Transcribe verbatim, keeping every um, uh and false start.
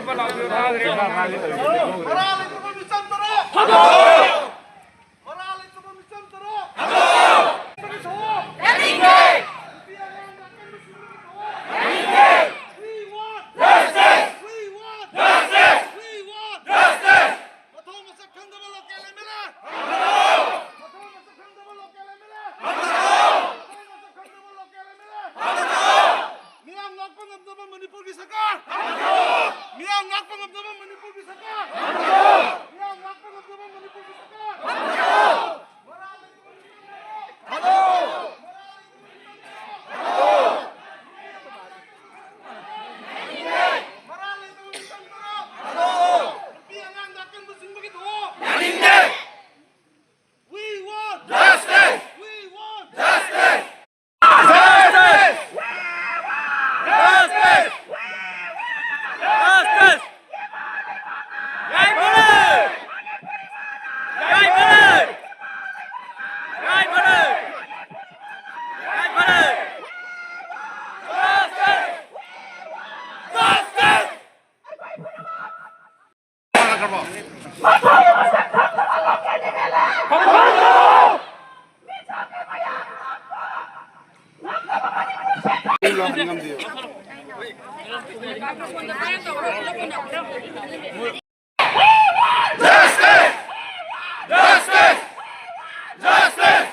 ꯃꯔꯥꯜ ꯂꯩꯇ꯭ꯔꯕ ꯃꯤꯆꯝ ꯇꯔꯥ! ꯊꯥꯗꯣꯛꯑꯣ! ꯃꯔꯥꯜ ꯂꯩꯇ꯭ꯔꯕ ꯃꯤꯆꯝ ꯇꯔꯥ! ꯊꯥꯗꯣꯛꯑꯣ! ꯌꯥꯅꯤꯡꯗꯦ! ꯅꯨꯄꯤ ꯑꯉꯥꯡ ꯅꯥꯀꯟꯗ ꯁꯤꯟꯕꯒꯤ ꯊꯧꯑꯣꯡ! ꯌꯥꯅꯤꯡꯗꯦ! We want justice! We want justice! We want justice! ꯃꯊꯣꯡ ꯃꯁꯛ ꯈꯪꯗꯕ local MLA! ꯃꯊꯣꯡ ꯃꯁꯛ ꯈꯪꯗꯕ local MLA! ꯃꯊꯣꯡ ꯃꯁꯛ ꯈꯪꯗꯕ local MLA! ꯃꯤꯌꯥꯝ ꯉꯥꯛꯄ ꯉꯝꯗꯕ ꯃꯅꯤꯄꯨꯔꯒꯤ ꯁꯔꯀꯥꯔ! ꯃꯤꯌꯥꯝ ꯉꯥꯛꯄ ꯉꯝꯗꯕ ꯃꯅꯤꯄꯨꯔꯒꯤ ꯁꯔꯀꯥꯔ! ꯃꯤꯌꯥꯝ ꯉꯥꯛꯄ ꯉꯝꯗꯕ ꯃꯅꯤꯄꯨꯔꯒꯤ ꯁꯔꯀꯥꯔ! ꯃꯔꯥꯜ ꯂꯩꯇꯕ ꯃꯤꯆꯝ ꯇꯔꯥ! ꯅꯨꯄꯤ ꯑꯉꯥꯡ ꯅꯥꯀꯟꯕꯁꯤꯡꯕꯒꯤ ꯊꯧꯑꯣꯡ! ꯌꯥꯅꯤꯡꯗꯦ! We want justice! We want justice! Justice! Justice! Justice! ꯌꯥꯏꯐꯔꯦ! ꯌꯥꯏꯐꯔꯦ! ꯌꯥꯏꯐꯔꯦ! ꯌꯥꯏꯐꯔꯦ! Justice! Justice! Justice! Justice! Justice!